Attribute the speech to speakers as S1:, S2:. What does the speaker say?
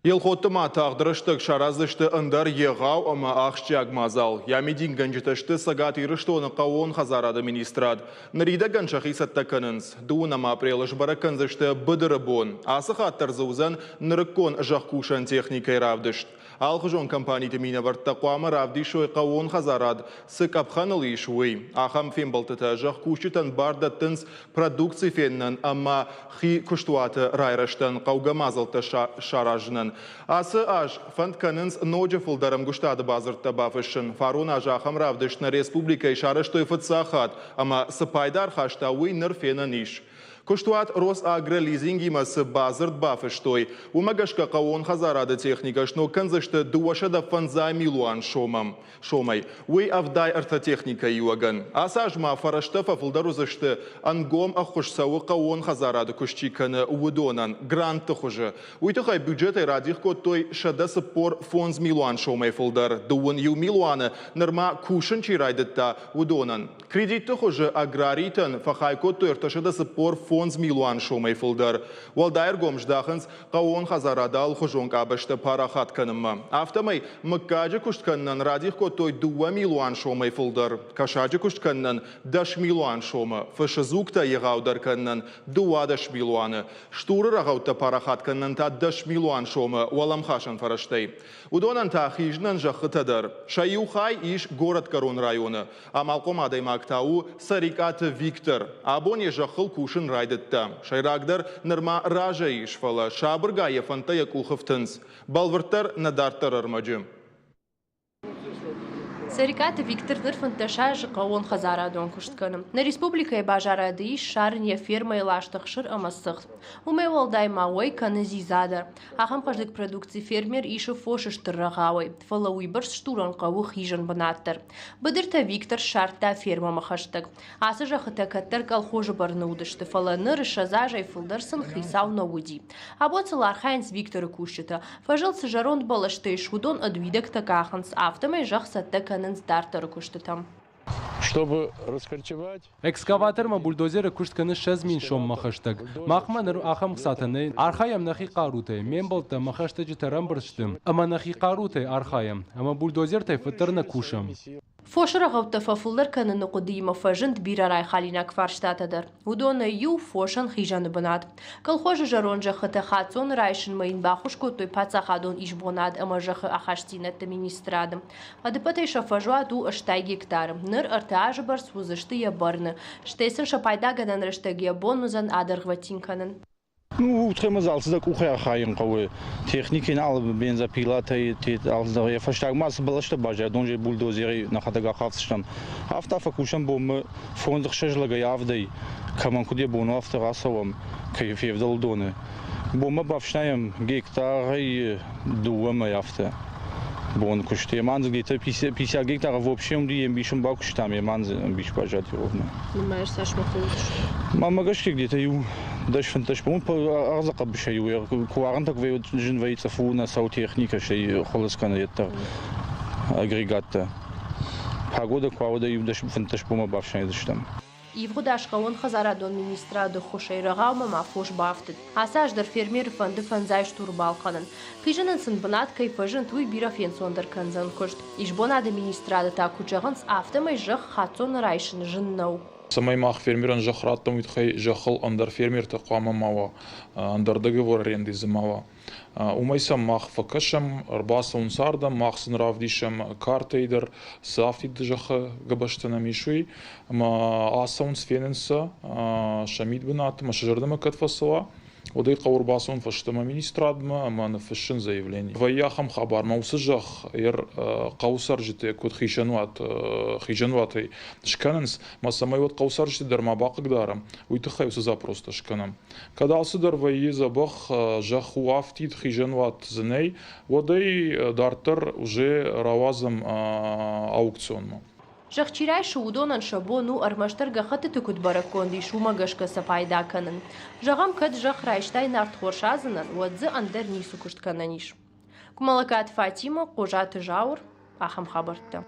S1: Елхотты ма тагъд рӕстӕг сараздзысты ӕндӕр егъау ӕмӕ ахсджиаг мадзал. Йӕ мидингӕнджытӕ сты Цӕгат Ирыстоны хъӕууон хӕдзарады министрад. Ныридӕгӕн сӕхи цӕттӕ кӕнынц. Дыууынӕм апрелы сбӕрӕг кӕндзысты быдыры бон. Ацы хатт дӕр дзы уыдзӕн нырыккон зӕхкусӕн техникӕйы равдыст. Алыхуызон компаниты минӕвӕрттӕ хъуамӕ равдисой хъӕууон хӕдзарад цы къӕпхӕныл ис, уый. Ахӕм фембӕлдтытӕ зӕхкусджытӕн бар дӕттынц продукци фенынӕн ӕмӕ хи куыстуаты райрӕзтӕн хъӕугӕ мадзӕлттӕ саразынӕн. Ацы аз фӕнд кӕнынц ноджы фылдӕр ӕмгуыстады бадзырдтӕ бафыссын. Фарон аз ахӕм равдыст нӕ республикӕйы сарӕзтой фыццаг хатт, ӕмӕ цы пайда ӕрхаста, уый ныр фенӕн ис. Куыстуат Росагролизингимӕ цы бадзырд бафыстой, уымӕ гӕсгӕ хъӕууон хӕдзарады техникӕ сног кӕндзысты 205 милуан сомӕм. Сомӕй. Уый 73 техникӕйы иуӕгӕн. Ацы аз ма фӕрӕзтӕ фӕфылдӕр уыдзысты, ӕнгом ӕххуыс цӕуы хъӕууон хӕдзарады куыст чи кӕны, уыдонӕн грантты хуызы. Уый тыххӕй бюджетӕй радих кодтой 145 милуан сомӕй фылдӕр, дыууын иу милуаны нырма кусын чи райдыдта, уыдонӕн. Кредитты хуызы аграрийтӕн фӕхай кодтой 345 милуан сомӕй фылдӕр. Уӕлдай ӕргом здахынц хъӕууон хӕдзарады алыхуызон къабӕзтӕ парахат кӕнынмӕ. Афтӕмӕй мыггаджы куыст кӕнынӕн радих кодтой 2 милуан сомӕй фылдӕр, кӕсаджы куыст кӕнынӕн 10 милуан сомы, фысы дзугтӕ егъаудӕр кӕнынӕн 12 милуаны, стуры рӕгъӕуттӕ парахат кӕнынӕн та 10 милуан сомы уӕлӕмхасӕн фӕрӕзтӕй. Уыдонӕн та хизынӕн зӕххытӕ дӕр. Сӕ иу хай ис горӕтгӕрон районы. Амалхъом адӕймаг та у Цӕрикъаты Виктор. Абон йӕ зӕххыл кусын райдыдта. Сӕйрагдӕр нырма разӕй ис, фӕлӕ сабыргай йӕ фӕндтӕ йӕ къухы фтынц. Бӕлвырддӕр нӕ дарддӕр ӕрмӕджы.
S2: Цӕрикъаты Виктор ныр 15 азы хъӕууонхӕдзарадон куыст кӕны. Нӕ республикӕйы базарады ис ссарын йӕ фермӕйы ласт ӕхсыр ӕмӕ цыхт. Уымӕй уӕлдай ма уӕй кӕны дзидза дӕр. Ахӕм хъӕздыг продукци фермер исы фосы стыр рӕгъауӕй, фӕлӕ уыйбӕрц стурӕн хъӕуы хизӕн бынат дӕр. Быдыртӕ Виктор ссардта фермӕмӕ хӕстӕг. Ацы зӕххытӕ кӕддӕр колхозы бӕрны уыдысты, фӕлӕ ныр 20 азӕй фылдӕр сын хицау нӕ уыди. Абон сыл архайынц Викторы кусджытӕ. Фӕзыл цы зӕронд бӕлӕстӕ ис, уыдон ӕд уидӕгтӕ къахынц, афтӕмӕй зӕхх цӕттӕ кӕнынц дарддӕры куыстытӕм.
S3: Чтобы раскорчевать.
S4: Экскаватор ӕмӕ бульдозеры куыст кӕны 20 000 соммӕ хӕстӕг. Махмӕ ныр ахӕм хцатӕ нӕй. Архайӕм нӕхи хъарутӕй, ме мбӕлттӕ ӕмӕ хӕстӕджытӕ ӕрӕмбырд сты, ӕмӕ нӕхи хъарутӕй архайӕм, ӕмӕ бульдозертӕй фыддӕр нӕ кусӕм.
S2: Фосы рӕгъӕуттӕ фӕфылдӕр кӕныны хъуыдыимӕ фӕзынд бирӕ райхалинаг фарстатӕ дӕр. Уыдонӕй иу – фосӕн хизӕны бынат. Колхозы зӕронд зӕххытӕ хаццоны райсынмӕ йын баххуыс кодтой паддзахадон исбонад ӕмӕ зӕххы ахастдзинӕдты министрады. Ӕдыппӕтӕй сӕ фӕзуат у 80 гектары. Ныр 3 азы бӕрц уыдзысты йӕ бӕрны. Стӕй сын сӕ пайдагӕнӕн рӕстӕг йӕ бон уыдзӕн адӕргъвӕтин кӕнын.
S3: Ну, утрем алцыдӕр къухӕй архайын хъӕуы. Техникӕ алы бензопилатӕй, алцыдӕр. Йӕ фӕстагмӕ цы бӕлӕстӕ баззад, уым бульдозерӕй нӕхӕдӕг ахафдзыстӕм. Афтӕ фӕкусӕм бонмӕ фондз-ӕхсӕз лӕгӕй авдӕй, кӕмӕн куыд йӕ бон у, афтӕ рацӕуӕм, кӕй февдӕлы доны. Бонмӕ бафснайӕм гектарӕй дыууӕмӕ афтӕ бон куыст. Еман дзы где-то 50 гектара в общем уыди, ӕмбисын бакуыстам, еман дзы ӕмбис баззади ровно.
S2: Нымайыс, цас ма хъуыдысты?
S3: Мӕнмӕ гӕсгӕ где-то иу 10-15 бон ӕрдзы хъӕбысӕй куы уарынтӕ куы вӕййы, зын вӕййы цъыф у нӕ сау техникӕ, стӕй хуылыдз кӕны йеддӕр агрегаттӕ. Погода куы уа, уӕд иу 10-15 бонмӕ бафснайдзыстӕм.
S2: Ивгъуыд аз хъӕууонхӕдзарадон министрады ӕххуысӕй рӕгъаумӕ ма фос бафтыд. Ацы аз дӕр фермеры фӕнды фӕндзай стур балхӕнын. Хизынӕн сын бынат кӕй фӕзынд, уый бирӕ фенцондӕр кӕндзӕн куыст. Исбонады министрады та куыд зӕгъынц, афтӕмӕй зӕхх хаццоны райсын зын нӕу.
S5: Цӕмӕй мах фермерӕн зӕхх раттӕм, уый тыххӕй зӕххыл ӕндӕр фермертӕ хъуамӕ ма уа, ӕндӕр договор аренды дзы ма уа. Уымӕй сӕм мах фӕкӕсӕм, ӕрбацӕуынц ардӕм, мах сын равдисӕм картӕйы дӕр, цы афтид зӕххы гӕбӕзтӕ нӕм ис, уый. Ӕмӕ ацӕуынц, фенынц сӕ сӕ мидбынаты, ӕмӕ сӕ зӕрдӕмӕ кӕд фӕцӕуа, уӕд ӕй хъӕуы ӕрбацӕуын фӕстӕмӕ министрадмӕ ӕмӕ ныффыссын заявление. Вӕййы ахӕм хабар, мӕ уыцы зӕхх хъӕуы цӕрджытӕ куыд хизӕнуатӕй скӕнынц, ӕмӕ цӕмӕй уӕд хъӕуы цӕрджыты дӕр ма бахъыгдарӕм, уый тыххӕй уыцы запростӕ скӕнӕм. Кӕд алцыдӕр вӕййы дзӕбӕх, зӕхх у афтид, хизӕнуат дзы нӕй, уӕд ӕй дарддӕр уже рауадзӕм аукционмӕ.
S2: Зӕхх чи райсы, уыдонӕн сӕ бон у ӕрмӕстдӕр гӕххӕттыты куыд бӕрӕггонд ис, уымӕ гӕсгӕ сӕ пайда кӕнын. Зӕгъӕм, кӕд зӕхх райстай нартхор садзынӕн, уӕд дзы ӕндӕр ницы куыст кӕнӕн ис. Къуымӕллӕгаты Фатимӕ, Хъозаты Зауыр, ахӕм хабӕрттӕ.